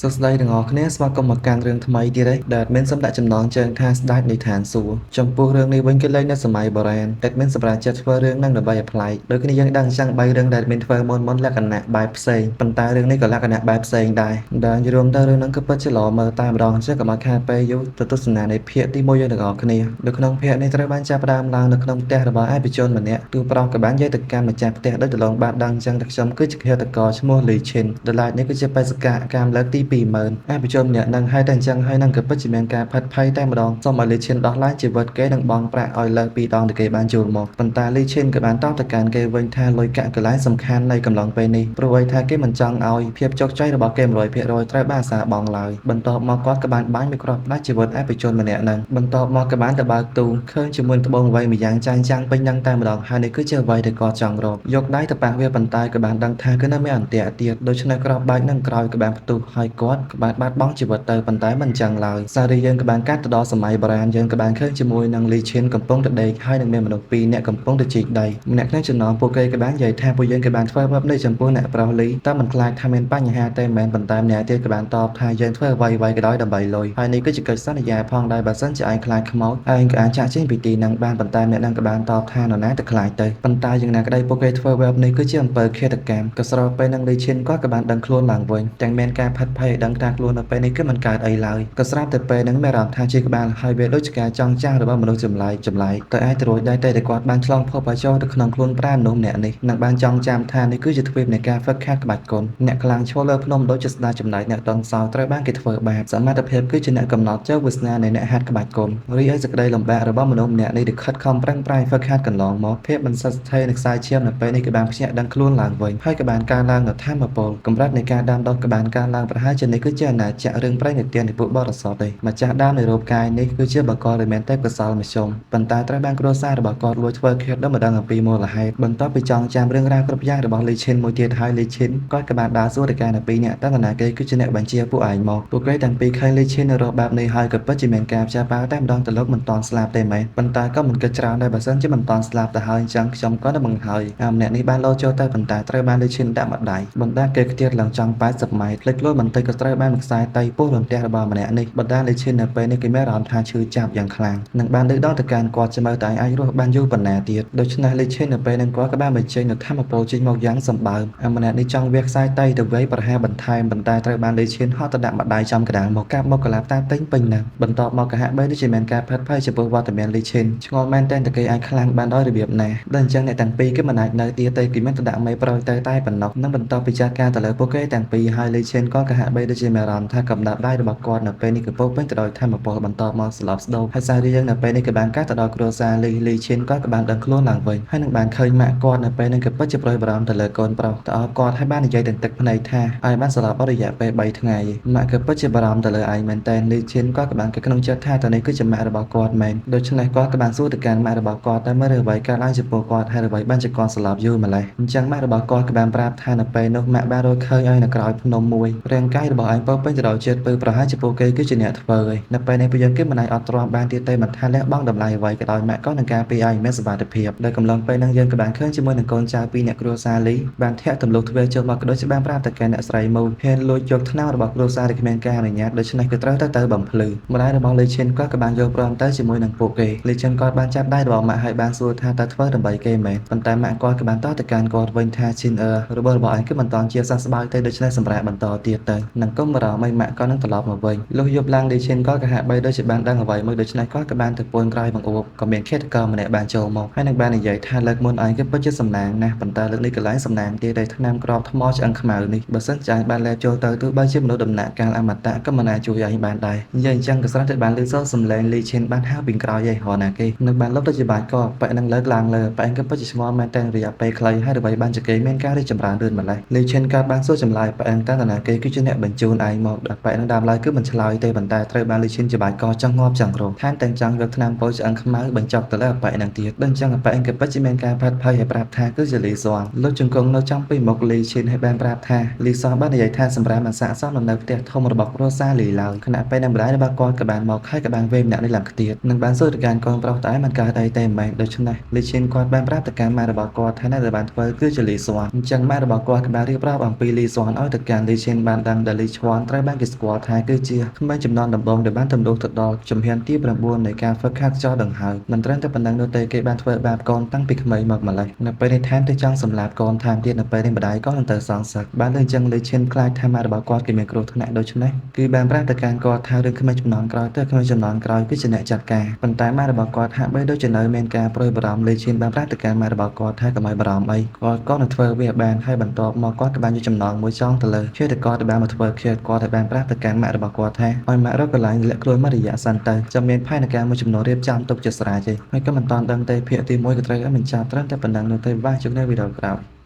សួស្តីទាំងអស់គ្នាស្វាគមន៍មកកាន់រឿងថ្មីទៀតហើយដែល admin សូមដាក់ចំណងជើងថាស្ដេចនៃឋានសួគ៌ចំពោះរឿងនេះវិញគឺលេងនៅសម័យបុរាណ admin សម្រាប់ចិត្តធ្វើរឿងហ្នឹងដើម្បីឲ្យប្លែកដូចគ្នាយើងដឹងអញ្ចឹងបីរឿងដែល admin ធ្វើមុនមុនលក្ខណៈបែបផ្សេងប៉ុន្តែរឿងនេះក៏លក្ខណៈបែបផ្សេងដែរដែលនិយាយរួមទៅរឿងហ្នឹងគឺពិតជាល្អមើលតែម្ដងអញ្ចឹងកុំឲ្យខាតពេលយូរទៅទស្សនានៃភាគទី1យើងទាំងអស់គ្នានៅក្នុងភាគនេះត្រូវបានចាប់ផ្ដើមឡើងនៅក្នុងផ្ទះរបស់ឯកជនម្នាក់ទូប្រុសក៏បាននិយាយទៅកាន់ម្ចាស់ផ្ទះដោយដលងបានដឹងអញ្ចឹងតែខ្ញុំគឺជាឃាតករឈ្មោះលីឈិនដែលឡែកនេះគឺជាបេសកកម្មលើកទី20000ឯកជនម្នាក់នឹងហើយតែអញ្ចឹងហើយនឹងក៏ពិតជាមានការផិតភ័យតែម្ដងសូមឲ្យលីឈិនដោះឡើងជីវិតគេនិងបង់ប្រាក់ឲ្យលើសពីរដងដែលគេបានជួលមកប៉ុន្តែលីឈិនក៏បានតបទៅកាន់គេវិញថាលុយកាក់កន្លែងសំខាន់នៃកំឡុងពេលនេះព្រោះឯថាគេមិនចង់ឲ្យភាពជោគជ័យរបស់គេ100%ត្រូវបានអាសាបង់ឡើយបន្ទាប់មកគាត់ក៏បានបាញ់មួយគ្រាប់ផ្ដាច់ជីវិតឯកជនម្នាក់នឹងបន្ទាប់មកក៏បានទៅបើកទូឃើញជាមួយត្បូងអ្វីម្យ៉ាងចាញ់ចាំងពេញនឹងតែម្ដងហើយនេះគឺជាអ្វីដែលគាត់ចង់រកយកដៃទៅប៉ះវាប៉ុន្តែក៏បានដឹងថាគឺនៅមានអន្ទាក់ទៀតដូច្នេះគ្រាប់បែកនឹងក្រោយក៏បានផ្ទុះហើយគាត់ក៏បានបាត់បង់ជីវិតទៅប៉ុន្តែមិនចឹងឡើយសារីយើងក៏បានកាត់ទៅដល់សម័យបុរាណយើងក៏បានឃើញជាមួយនឹងលីឈិនកំពុងតែដេកហើយនឹងមានមនុស្សពីរនាក់កំពុងតែជីកដីម្នាក់ក្នុងចំណោមពួកគេក៏បាននិយាយថាពួកយើងក៏បានធ្វើបែបនេះចំពោះអ្នកប្រុសលីតែមិនខ្លាចថាមានបញ្ហាទេមែនប៉ុន្តែម្នាក់ទៀតក៏បានតបថាយើងធ្វើអ្វីអ្វីក៏ដោយដើម្បីលុយហើយនេះគឺជាកិច្ចសន្យាផងដែរបើសិនជាឯងខ្លាចខ្មោចឯងក៏អាចចាក់ចេញពីទីនឹងបានប៉ុន្តែម្នាក់នឹងក៏បានតបថានរណាទៅខ្លាចទៅប៉ុន្តែយ៉ាងណាក្តីពួកគេធ្វើបែបនេះគឺជាអំពើឃាតកម្មក៏ស្របពេលនឹងលីឈិនគាត់ក៏បានដឹងខ្លួនឡើងវិញទាំងមានការផិតភ័យឲ្យដឹងថាខ្លួននៅពេលនេះគឺមិនកើតអីឡើយក៏ស្រាប់តែពេលនឹងមានអារម្មណ៍ថាជាក្បាលហើយវាដូចជាការចង់ចាស់របស់មនុស្សចម្លែកចម្លែកទៅអាចទៅរួចដែរតែតែគាត់បានឆ្លងផុសបញ្ចូលទៅក្នុងខ្លួនប្រាណមនុស្សម្នាក់នេះនិងបានចងចាំថានេះគឺជាទ្វីបនៃការហ្វឹកហាត់ក្បាច់គុណអ្នកខ្លាំងឈរលើភ្នំដូចជាស្ដារចំណែកអ្នកតន់សោត្រូវបានគេធ្វើបាបសមត្ថភាពគឺជាអ្នកកំណត់ជោគវាសនានៃអ្នកហាត់ក្បាច់គុណរីឯសេចក្តីលំបាករបស់មនុស្សម្នាក់នេះដែលខិតខំប្រឹងប្រែងហ្វឹកហាត់កន្លងមកភាពមិនស្ថិតស្ថេរនៃខ្សែឈាមនៅពេលនេះក៏បានភ្ញាក់ដឹងខ្លួនឡើងវិញហើយក៏បានកើនឡើងនៅធម្មពលកម្រិតនៃការដាំដុះក៏បានកើនឡើងប្រហែលជានេះគឺជាអាណាចក្ររឿងប្រេងនិទាននៃពួកបរិសុទ្ធទេម្ចាស់ដើមនៃរូបកាយនេះគឺជាបកលដែលមានទេពកោសលមធ្យមប៉ុន្តែត្រូវបានគ្រួសាររបស់គាត់លួចធ្វើឃាតដោយមិនដឹងអំពីមូលហេតុបន្ទាប់ពីចងចាំរឿងរ៉ាវគ្រប់យ៉ាងរបស់លីឈិនមួយទៀតហើយលីឈិនគាត់ក៏បានដើរសួរទៅកាន់ពីរនាក់តើនរណាគេគឺជាអ្នកបញ្ជាពួកឯងមកពួកគេទាំងពីរឃើញលីឈិននៅរស់បែបនេះហើយក៏ពិតជាមានការព្យាបាលតែម្ដងទៅលោកមិនតន់ស្លាប់ទេមែនប៉ុន្តែក៏មិនគិតច្រើនដែរបើសិនជាមិនតន់ស្លាប់ទៅហើយអញ្ចឹងខ្ញុំក៏នឹងបង្ហើយអាម្នាក់នេះបានលោចូលទៅប៉ុន្តែត្រូវបានលីឈិនដាក់មកដៃបណ្ដាគេខ្ទៀតឡើងចង់80ម៉ែត្រភ្លេចខ្លួនបន្តិចក៏ត្រូវបានខ្សែតៃពោះរន្ទះរបស់ម្នាក់នេះបណ្ដាលីឈិននៅពេលនេះគេមានអារម្មណ៍ថាឈឺចាប់យ៉ាងខ្លាំងនិងបានលើកដងទៅកាន់គាត់ចាំមើលតែអាចរស់បានយូរប៉ុណ្ណាទៀតដូច្នេះលីឈិននៅពេលនឹងគាត់ក៏បានបញ្ចេញនូវធម៌ពលចេញមកយ៉ាងសម្បើមអាម្នាក់នេះចង់វះខ្សែតៃទៅវៃប្រហារបន្ថែមប៉ុន្តែត្រូវបានលីឈិនហត់ទៅដាក់ម្ដាយចំកណ្ដាលមកកាប់មកកលាបតាទិញពេញនឹងបន្ទាប់មកកហបីដូចជាមានការផិតភ័យចំពោះវត្តមានលីឈិនឆ្ងល់មែនទែនតគេអាចខ្លាំងបានដោយរបៀបណាដល់អញ្ចឹងអ្នកទាំងពីរគឺមិនអាចនៅទៀតទេគឺមានតែដាក់មេប្រុសទៅតែប៉ុណ្ណោះនិងបន្ទាប់ពីចាត់ការទៅលើពួកគេទាំងពីរហើយលីឈិនក៏កហបីដូចជាមានអារម្មណ៍ថាកំដាប់ដៃរបស់គាត់នៅពេលនេះគឺពោពេញទៅដោយធម៌ពលបន្ទាប់មកស្លាប់ស្ដោហើយសាររឿងនៅពេលនេះក៏បានកាត់ទៅដល់គ្រួសារលីលីឈិនគាត់ក៏បានដឹងខ្លួនឡើងវិញហើយនឹងបានឃើញម៉ាក់គាត់នៅពេលនេះក៏ពិតជាប្រួយបារម្ភទៅលើកូនប្រុសតើគាត់ហើយបាននិយាយទាំងទឹកភ្នែកថាឲ្យបានស្លាប់អស់រយៈពេល3ថ្ងៃម៉ាក់ក៏ពិតជាបារម្ភទៅលើឯងមែនតើលីឈិនគាត់ក៏បានគិតក្នុងចិត្តថាតើនេះគឺជាម៉ាក់របស់គាត់មែនដូច្នេះគាត់ក៏បានសួរទៅកាន់ម៉ាក់របស់គាត់តែមើលអ្វីកើតឡើងចំពោះគាត់ហើយអ្វីបានជាគាត់ស្លាប់យូរម្ល៉េះអញ្ចឹងម៉ាក់របស់គាត់ក៏បានប្រាប់ថានៅពេលនោះម៉ាក់បានរកឃើញឲ្យនៅក្រោយភ្នំមួយរាងកាយរបស់ឯងពោពេញទៅដោយជាតិពៅប្រហែលជាពួកគេគឺជាអ្នកធ្វើឯងនៅពេលនេះពួកយើងគេមិនអាចអត់ទ្រាំបានទៀតទេមិនថាលះបង់តម្លៃអ្វីក៏ដោយម៉ាក់ក៏នឹងការពារឲ្យមានសុវត្ថិភាពដោយកំឡុងពេលហ្នឹងយើងក៏បានឃើញជាមួយនឹងកូនចៅពីរអ្នកគ្រួសារលីបានធាក់ទម្លុះទ្វារចូលមកក៏ដូចជាបានប្រាប់ទៅកាន់អ្នកស្រីមូហ៊ានលួចយកថ្នាំរបស់គ្រួសារដែលគ្មានការអនុញ្ញាតដូច្នេះគឺត្រូវទៅទៅបំភ្លឺម្ដាយរបស់លីឈិនគាត់ក៏បានយល់ព្រមទៅជាមួយនឹងពួកគេលីឈិនគាត់បានចាប់ដៃរបស់ម៉ាក់ហើយបានសួរថាតើធ្វើដើម្បីគេមែនប៉ុន្តែម៉ាក់គាត់ក៏បានតទៅកាន់គាត់វិញថាឈិនអឺរបស់របស់ឯងគឺមិនតាន់ជាសះស្បើយទេដូច្នេះសម្រាប់បន្តទៀតទៅនឹងកុំបារម្ភឲ្យម៉ាក់គាត់នឹងត្រឡប់មកវិញលុះយប់ឡើងលីឈិនគាត់ក៏ហាក់បីដូចជាបានដឹងអ្វីមួយដូច្នេះគាត់ក៏បានទៅពួនក្រោយបង្អួបក៏មានឃាតករម្នាក់បានចូលមកហើយនឹងបាននិយាយថាលើកមុនឯងគឺពិតជាសំណាងណាស់ប៉ុន្តែលើកនេះកន្លែងសំណាងទៀតដែលថ្នាំក្របថ្មឆ្អឹងខ្មៅនេះបើសិនចាញ់បានលែបចូលទៅទោះបីជាមនុស្សដំណាក់កាលអមតៈក៏មិនអាចជួយឯងបានដែរនិយាយអញ្ចឹងក៏ស្រាប់តែបានលឺសូរសំឡេងលីឈិនបានហៅពីក្រោយឯងហៅណាគេនឹងបានលុបទៅជាបាច់ក៏ប៉ែនឹងលើកឡើងលើប៉ែក៏ពិតជាឆ្ងល់មែនតែនរយៈពេលខ្លីហើយអ្វីបានជាគេមានការរីកចម្រើនលឿនម្ល៉េះលីឈិនក៏បានសួរចម្លើយប៉ែតើនរណាគេគឺជាអ្នកបញ្ជូនឯងមកដល់ប៉ែនឹងដើមឡើយគឺមិនឆ្លើយទេប៉ុន្តែត្រូវបានលីឈិនជាបាច់ក៏ចង់ងាប់ចង់រស់ថែមទាំងចង់យកថ្នាំពុលឆ្អឹងខ្មៅបញ្ចប់ទៅលើប៉ែនឹងទៀតដល់អញ្ចឹងប៉ែក៏ពិតជាមានការផាត់ភ័យឲ្យប្រាប់ថាគឺជាលីសងលោកជង្គង់នៅចំពីមុខលីឈិនឲ្យបានប្រាប់ថាលីសងបាននិយាយថាសម្រាប់មិនស័ក្តិសមនៅផ្ទះធំរបស់គ្រួសារលីឡើយខណៈពេលនឹងម្ដាយរបស់គាត់ក៏បានមកហើយក៏បានវេម្នាក់នេះឡើងខ្ទៀតនិងបានសួរទៅកាន់កូនប្រុសតែមិនកើតអីទេមែនដូច្នេះលីឈិនគាត់បានប្រាប់ទៅកាន់ម៉ាក់របស់គាត់ថាអ្នកដែលបានធ្វើគឺជាលីសងអញ្ចឹងម៉ាក់របស់គាត់ក៏បានរៀបរាប់អំពីលីសងឲ្យទៅកាន់លីឈិនបានដឹងដែល ដែលលីឈួនត្រូវបានគេស្គាល់ថាគឺជាក្មេងជំនាន់ដំបូងដែលបានទម្លុះទៅដល់ជំហានទី9នៃការហ្វឹកហាត់ចោះដង្ហើមមិនត្រឹមតែប៉ុណ្ណឹងនោះទេគេបានធ្វើបាបកូនតាំងពីក្មេងមកម្ល៉េះនៅពេលនេះថែមទាំងចង់សម្លាប់កូនថែមទៀតនៅពេលនេះម្ដាយក៏នឹងទៅសងសឹកបានលើអញ្ចឹងលីឈិនខ្លាចថាម៉ាក់របស់គាត់គេមានគ្រោះថ្នាក់ដូច្នេះគឺបានប្រាប់ទៅកាន់គាត់ថារឿងក្មេងជំនាន់ក្រោយទៅក្មេងជំនាន់ក្រោយគឺជាអ្នកចាត់ការប៉ុន្តែម៉ាក់របស់គាត់ហាក់បីដូចជានៅមានការព្រួយបារម្ភលីឈិនបានប្រាប់ទៅកាន់ម៉ាក់របស់គាត់ថាកុំឲ្យបារម្ភអីគាត់ក៏នឹងធ្វើវាបានហើយបន្ទាប់មកគាត់ក៏បានយកចំណងមួយចងទៅលើឃាតករដែលបានមកធ្វើឃាតគាត់ហើយបានប្រាប់ទៅកាន់ម៉ាក់របស់គាត់ថាឲ្យម៉ាក់រកកន្លែងលាក់ខ្លួនមួយរយៈសិនទៅចាំមានផែនការមួយចំនួនរៀបចំទុកជាស្រេចឯងហើយក៏មិនតាន់ដឹងទេភាគទី1ក៏ត្រូវឲ្យបញ្ចប់ត្រឹមតែប៉ុណ្ណឹងនោះទេបាទជួបនៅវីដេអូក្រោយ។